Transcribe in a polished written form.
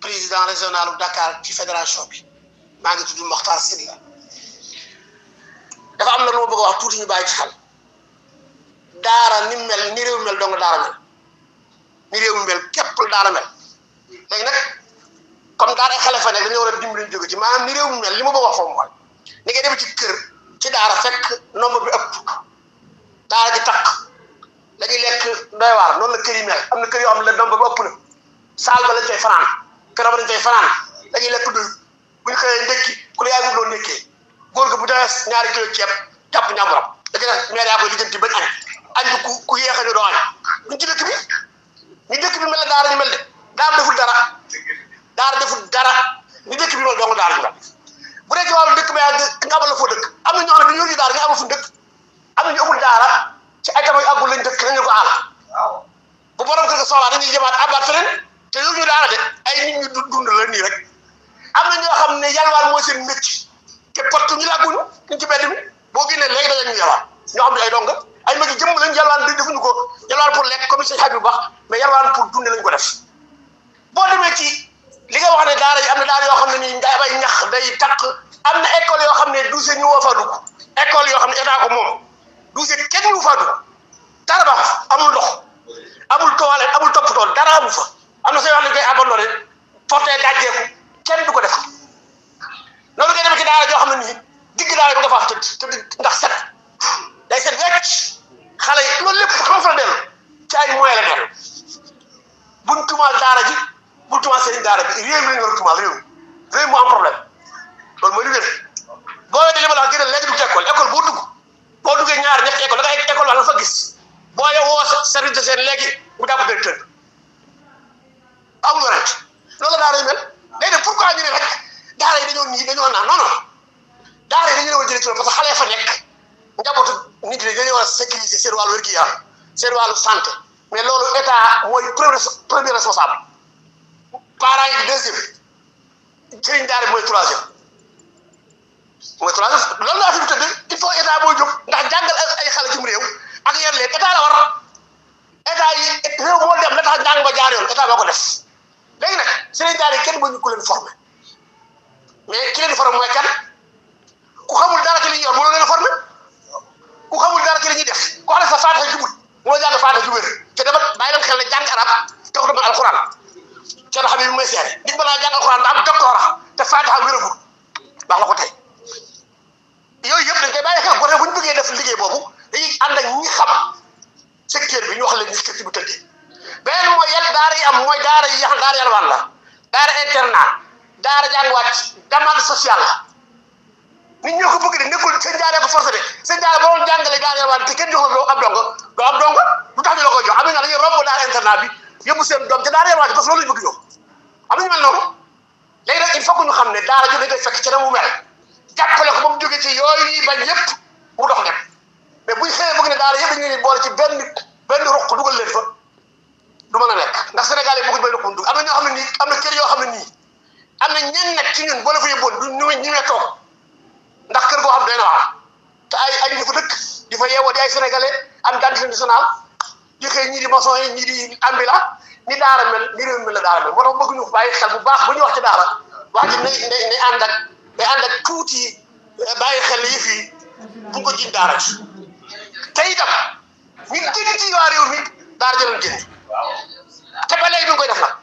président régional bu Dakar ci fédération bi maa ngi tudd Mokhtar Sylla dafa am na lu ma bëgg a wax tuuti ñu bàyyi ci xel daara ni mel ni réew mel dong daara mel ni réew mel képp daara mel léegi nag comme daara ay xale fa nekk dañoo war a dimbali ñu jóge ci maanaam ni réew mel li ma bëgg a wax foofu mooy ni ngay dem ci kër ci daara fekk nombre bi ëpp daara ji takk dañuy lekk doy waar noonu la kër yi mel am na kër yoo xam ne la nombre bi ëpp na saal ba lañ fay fanaan kër ba lañ fay fanaan dañuy lekk doy bu ñu xëyee ndékki ku la yaay wut loo ndékkee góor ga bu dee ñaari kilo ceeb jàpp ñàmburam da ci def maire yaa koy lijjanti bañ añ bi ku yéex a ñu doo añ duñ ci dëkk bi ni dëkk bi mel ne daara ñu mel de daara deful dara ni dëkk bi mel dong daara ñu mel bu dee ci wàllu dëkk ba yàgg nga amal la foo dëkk am na ñoo xam ne dañoo ñu daara ñu amul fu dëkk am na ñu amul daara ci ay tamit àggul lañ dëkk nañu ko aal bu borom kër ga soxlaa dañuy jëmaat abaat feneen te yow ñu daara de ay nit ñu dund la nii rek am na ñoo xam ne yalwaan mooy seen métier te porte ñu làgguñu ñu ci mbedd mi boo génnee léegi dañu ñu yalwaan ñoo xam ne ay dong ay magi jëmm lañ yalwaan defuñu ko yalwaan pour lekk comme sëñ Habib wax mais yalwaan pour dund lañ ko def boo demee ci li nga wax ne daara yi am na daara yoo xam ne nii ngay bay ñax day takk am na école yoo xam ne douze ñu woo faa dugg école yoo xam ne état ko moom douze kenn ñu faa dugg dara baax amul ndox amul toilette amul toppatoo dara amu fa am na soo yoo xam ne koy abandonné porté dajjeeku kenn du ko def noonu ngay demee ci daara joo xam ne nii digg daara bi nga faa tëdd ndax set day set wecc xale yi loolu lépp xam fa la dellu ci ay moyen la dellu buñ tumaal daara ji buñ tumaal sëriñ daara bi réew mi la ñu war a tumaal réew mu am problème loolu mooy li wér boo weesoo li ma la wax gën a léegi du école boo duggee ñaar ñetti école da ngay école wax nga fa gis boo woo service de seen léegi mu jàpp directeur amul warante loolu la daara yi mel léegi pourquoi ñu ne rek daara yi dañoo naan non daara yi dañu leen war a jëlee ci loolu parce que xale fa nekk njabootu nit ñi dañoo war a sécuriser seen wàllu wér-gu-yaram seen wàllu santé mais loolu état mooy premier responsable parents yi di deuxième sëriñ daara bi mooy troisième loolu laa fi mu tëdd il faut état booy jóg ndax jàngal ay xale ci mu réew ak yar leen état la war état yi réew moo dem la tax njàng ba jaar yoon état boo ko def léegi nag sëriñ daara yi kenn ba ñu ku leen formé mais ki leen di formé mooy kan ku xamul dara ci li ñuy yor mënoo leen a formé ku xamul dara ci li ñuy def ku xam ne sa faata jubul mënoo jàng faata ju wér te dama bàyyi leen xel ne jàng arab taxul dama alxuraan coono xam ne bi mooy seere nit balaa jàng alxuraan da am doctorat te faata wéragul baax la ko tey yooyu yëpp dañ koy bàyyi xel bu ñu bëggee def liggéey boobu dañuy ànd ak ñi xam secteur bi ñu wax leen ni secteur bi tëddee beneen mooy daara yi am mooy daara yi xam daara yalwaan la daara internat daara jàng wàcc demande sociale la nit ñoo ko bëgg de nekkul seen jaaree ko forcé de seen jaaree boo doon jàngalee daara yalwaan te kenn joxul doo am dongo lu tax ñu la koy jox am na dañuy romb daara internat bi yóbbu seen doom te daara yalwaan parce que loolu lañu bëgg ñoom am nañu mel noonu léegi nag il faut que ñu xam ne daara ju dañ koy fekk ci na mu mel jàppale ko ba mu jógee ci yooyu ñuy bañ yëpp mu dox dem mais buñ xëyee bëgg ne daara yëpp dañu leen boole ci benn ruq dugal leen fa du mën a nekk ndax Sénégal yi bëgguñ benn ruq mu dugg am na ñoo xam ne nii am na kër yoo xam ne nii am na ñenn nag ci ñun boo la fa yóbboon du ñu ne toog ndax kër goo xam doy na waar te ay ñu fa dëkk di fa yeewoo di ay sénégalais am dentité nationale di xëy ñii di maçon yi ñii di ambulant ni daara mel ni réew mel la daara mel moo tax bëgg ñu bàyyi xel bu baax bu ñu wax ci daara wax ji nay ànd ak tuuti bàyyi xel yi fii bu ko jiñ daara ji te itam ñu gën ci waa réew mi daara jëloon génne te ba léegi ñu ngi koy def nag